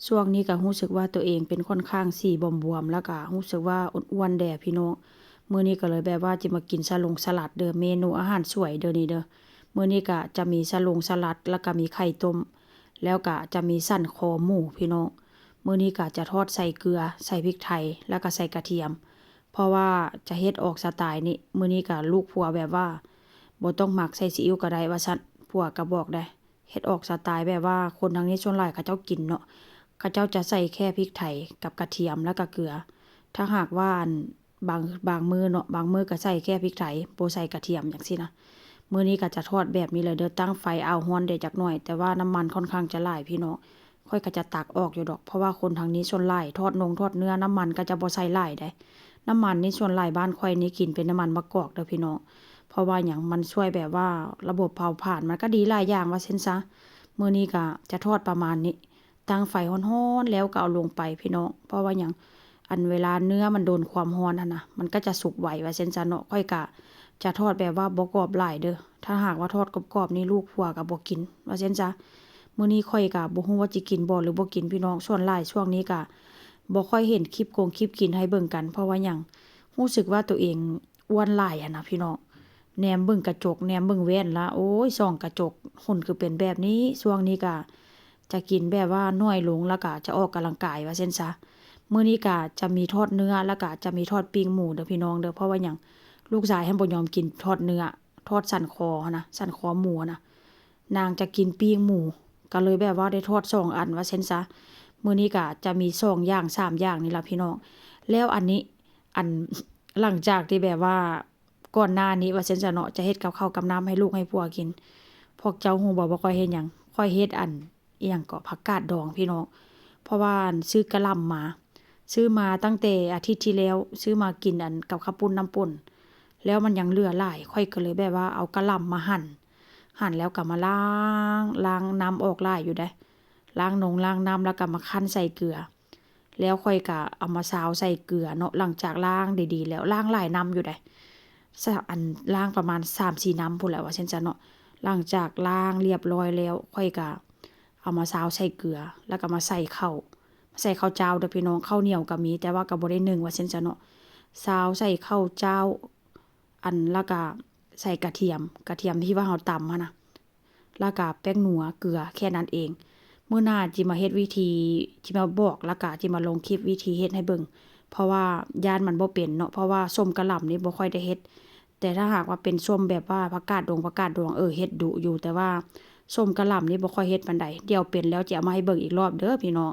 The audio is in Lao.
ຊ່ວງນີ້ກໍຮູ້ສຶກວ່າຕົວເອງເປັນຂ້ອນຂ້າງສີບວມໆ ແລ້ວກໍຮູ້ສຶກວ່າອ້ວນໆແດ່ພີ່ນ້ອງ. ມື້ນີ້ກໍເລີຍແບບວ່າຈະມາກິນສະລົງສະຫຼັດເດີ້ ເມນູອາຫານສວຍເດີ້ນີ້ເດີ້. ມື້ນີ້ກໍຈະມີສະລົງສະຫຼັດ ແລ້ວກໍມີໄຂ່ຕົ້ມ ແລ້ວກໍຈະມີສັນຄໍໝູພີ່ນ້ອງ. ມື້ນີ້ກໍຈະທອດໃສ່ເກືອ ໃສ່ພິກໄທ ແລ້ວກໍໃສ່ກະທຽມ ເພາະວ່າຈະເຮັດອອກສະໄຕລ໌ນີ້. ມື້ນີ້ກໍລູກຜົວແບບວ່າບໍ່ຕ້ອງໝັກໃສ່ຊີອິ້ວກໍໄດ້ວ່າຊັ້ນ ຜົວກໍບອກໄດ໋. ເຮັດອອກສະໄຕລ໌ແບບວ່າຄົນທາງນີ້ສ່ວນຫຼາຍເຂົາເຈົ້າກິນເນາະ ເຂົາເຈົ້າຈະໃສ່ແຄ່ພິກໄທກັບກະທຽມ ແລ້ວກໍເກືອ. ຖ້າຫາກວ່າ ອັນ ບາງ ບາງມື້ເນາະ ບາງມື້ກໍໃສ່ແຄ່ພິກໄທ ບໍ່ໃສ່ກະທຽມຈັ່ງຊີ້ນະ. ມື້ນີ້ກໍຈະທອດແບບນີ້ເລີຍເດີ້ ຕັ້ງໄຟເອົາຮ້ອນແດ່ຈັກໜ້ອຍ ແຕ່ວ່ານ້ຳມັນຂ້ອນຂ້າງຈະຫຼາຍພີ່ນ້ອງ. ຂ້ອຍກໍຈະຕັກອອກຢູ່ດອກ ເພາະວ່າຄົນທາງນີ້ສ່ວນຫຼາຍທອດນົງທອດເນື້ອ ນ້ຳມັນກໍຈະບໍ່ໃສ່ຫຼາຍໃດ໋. ນ້ຳມັນນີ້ສ່ວນຫຼາຍບ້ານຂ້ອຍນີ້ກິນເປັນນ້ຳມັນມະກອກເດີ້ພີ່ນ້ອງ. ເພາະວ່າຫຍັງ ມັນຊ່ວຍແບບວ່າລະບົບເຜົາຜານ ມັນກໍດີຫຼາຍຢ່າງວ່າຊັ້ນຊະ. ມື້ນີ້ກໍຈະທອດປະມານນີ້ ຕັ້ງໄຟຮ້ອນໆ ແລ້ວກໍເອົາລົງໄປພີ່ນ້ອງ. ເພາະວ່າຫຍັງ ອັນເວລາເນື້ອມັນໂດນຄວາມຮ້ອນຫັ້ນນະ ມັນກໍຈະສຸກໄວວ່າຊັ້ນຊະເນາະ. ຂ້ອຍກະຈະທອດແບບວ່າບໍ່ກອບຫຼາຍເດີ້ ຖ້າຫາກວ່າທອດກອບໆນີ້ລູກຜົວກໍບໍ່ກິນວ່າຊັ້ນຊະ. ມື້ນີ້ຂ້ອຍກະບໍ່ຮູ້ວ່າຊິກິນບໍ່ ຫຼືບໍ່ກິນພີ່ນ້ອງ. ສ່ວນຫຼາຍຊ່ວງນີ້ກະບໍ່ຄ່ອຍເຫັນຄລິບກົງຄລິບກິນໃຫ້ເບິ່ງກັນ ເພາະວ່າຫຍັງ ຮູ້ສຶກວ່າຕົວເອງອ້ວນຫຼາຍຫັ້ນນະພີ່ນ້ອງ. ແນມເບິ່ງກະຈົກ ແນມເບິ່ງແວ່ນລະ ໂອ້ຍ ສ່ອງກະຈົກ ຫຸ່ນຄືເປັນແບບນີ້. ຊ່ວງນີ້ກະຈະກິນແບບວ່າໜ້ອຍລົງ ແລ້ວກະຈະອອກກຳລັງກາຍວ່າຊັ້ນຊະ. ມື້ນີ້ກະຈະມີທອດເນື້ອ ແລ້ວກະຈະມີທອດປີ້ງໝູເດີ້ພີ່ນ້ອງເດີ້. ເພາະວ່າຫຍັງ ລູກຊາຍຫັ້ນບໍ່ຍອມກິນທອດເນື້ອ ທອດສັນຄໍຫັ້ນນະ ສັນຄໍໝູຫັ້ນນະ ນາງຈະກິນປີ້ງໝູ ກໍເລີຍແບບວ່າໄດ້ທອດສອງອັນວ່າຊັ້ນຊະ. ມື້ນີ້ກະຈະມີສອງຢ່າງສາມຢ່າງນີ້ລະພີ່ນ້ອງ. ແລ້ວອັນນີ້ ອັນ ຫຼັງຈາກທີ່ແບບວ່າ ກ່ອນໜ້ານີ້ວ່າຊັ້ນຊະເນາະ ຈະເຮັດກັບເຂົ້າກັບນ້ຳໃຫ້ລູກໃຫ້ຜົວກິນ. ພວກເຈົ້າຮູ້ບໍ່ວ່າຂ້ອຍເຮັດຫຍັງ? ຂ້ອຍເຮັດອັນ ອີ່ຫຍັງເກາະ ຜັກກາດດອງພີ່ນ້ອງ. ເພາະວ່າອັນ ຊື້ກະຫຼ່ຳມາ ຊື້ມາຕັ້ງແຕ່ອາທິດທີ່ແລ້ວ ຊື້ມາກິນອັນ ກັບເຂົ້າປຸ້ນນ້ຳປົ່ນ ແລ້ວມັນຍັງເຫຼືອຫຼາຍ ຂ້ອຍກໍເລີຍແບບວ່າເອົາກະຫຼ່ຳມາຫັ່ນ ຫັ່ນແລ້ວກໍມາລ້າງ ລ້າງນ້ຳອອກຫຼາຍຢູ່ໃດ໋ ລ້າງນົງລ້າງນ້ຳ ແລ້ວກໍມາຄັ້ນໃສ່ເກືອ ແລ້ວຂ້ອຍກະເອົາມາຊາວໃສ່ເກືອເນາະ. ຫຼັງຈາກລ້າງດີໆແລ້ວ ລ້າງຫຼາຍນ້ຳຢູ່ໃດ໋ ສະ ອັນ ລ້າງປະມານສາມສີ່ນ້ຳພຸ້ນແຫຼະວ່າຊັ້ນຊະເນາະ. ຫຼັງຈາກລ້າງລຽບຮ້ອຍແລ້ວ ຂ້ອຍກະເອົາມາຊາວໃສ່ເກືອ ແລ້ວກໍມາໃສ່ເຂົ້າ ໃສ່ເຂົ້າເຈົ້າເດີ້ພີ່ນ້ອງ. ເຂົ້າໜຽວກໍມີ ແຕ່ວ່າກໍບໍ່ໄດ້ໜຶ້ງວ່າຊັ້ນຊະເນາະ. ຊາວໃສ່ເຂົ້າເຈົ້າ ອັນ ແລ້ວກະໃສ່ກະທຽມ ກະທຽມທີ່ວ່າເຮົາຕຳຫັ້ນນະ ແລ້ວກະແປ້ງນົວ ເກືອ ແຄ່ນັ້ນເອງ. ມື້ໜ້າຈິມາເຮັດວິທີ ຈິມາບອກ ແລ້ວກະຈິມາລົງຄລິບວິທີເຮັດໃຫ້ເບິ່ງ ເພາະວ່າຢ້ານມັນບໍ່ເປັນເນາະ. ເພາະວ່າສົ້ມກະຫຼ່ຳນີ້ບໍ່ຄ່ອຍໄດ້ເຮັດ ແຕ່ຖ້າຫາກວ່າເປັນສົ້ມແບບວ່າຜັກກາດດົງ ຜັກກາດດອງ ເອີ ເຮັດດຸຢູ່ ແຕ່ວ່າສົ້ມກະຫຼ່ຳນີ້ບໍ່ຄ່ອຍເຮັດປານໃດ. ດຽວເປັນແລ້ວຈະເອົາມາໃຫ້ເບິ່ງອີກລອບເດີ້ພີ່ນ້ອງ.